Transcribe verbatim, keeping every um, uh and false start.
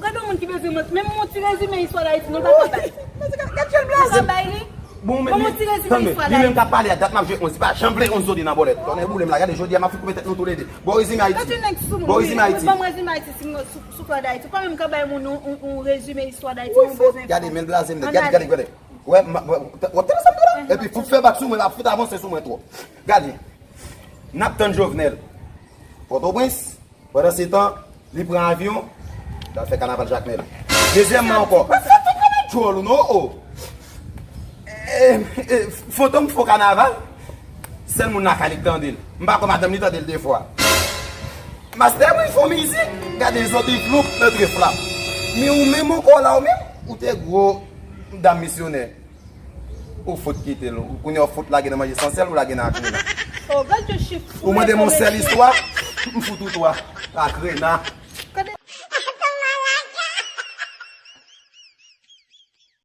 Gade yon moun ki bezwen mwen. Menm yon ti rezime istwa Dayiti, nou pa ka bay. Nou pa ka bay li. Bon, men, Bon, ti rezime istwa Dayiti. Li menm k ap pale a dat m ap jwe onz, li pa janm vle onz soti nan bòlèt. Tonnè boule m la, gade jodi a m ap fout koupe tèt nou toulede. Bon, rezime Ayiti. Gade yon nèg sou moun. Bon, rezime Ayiti. Ban m rezime Ayiti sou, sou, sou istwa Dayiti. Ou pa menm ka bay moun yon, yon, yon rezime istwa Dayiti, yon bezwen. Gade, men l blaze m nèt. Gade, gade, gade. Wè, m ap, w ap tande sa m di la? Epi fout fè bak sou mwen, l ap fout avanse sou mwen twòp. Gade, n ap tann Jovenel Pòtoprens, pandan se tan, li pran avyon, l al fè kanaval Jakmèl. Dezyèmman ankò, djòl ou non, o. E, e, Fantom fò kanaval, sèl moun lakay li k tande l. M pa kwè madanm li tande l de fwa. Mastè mwen fò mizik, gade zòt li floup, antre flap. Men ou menm ankò la, ou menm, ou te gwo dam misyonè. Ou fout kite l. Kounye a ou fout lage nan manje san sèl, ou lage nan akrena. Oh, gade yon chif. Ou mande m yon sèl istwa, m fout ou twa. Akrena.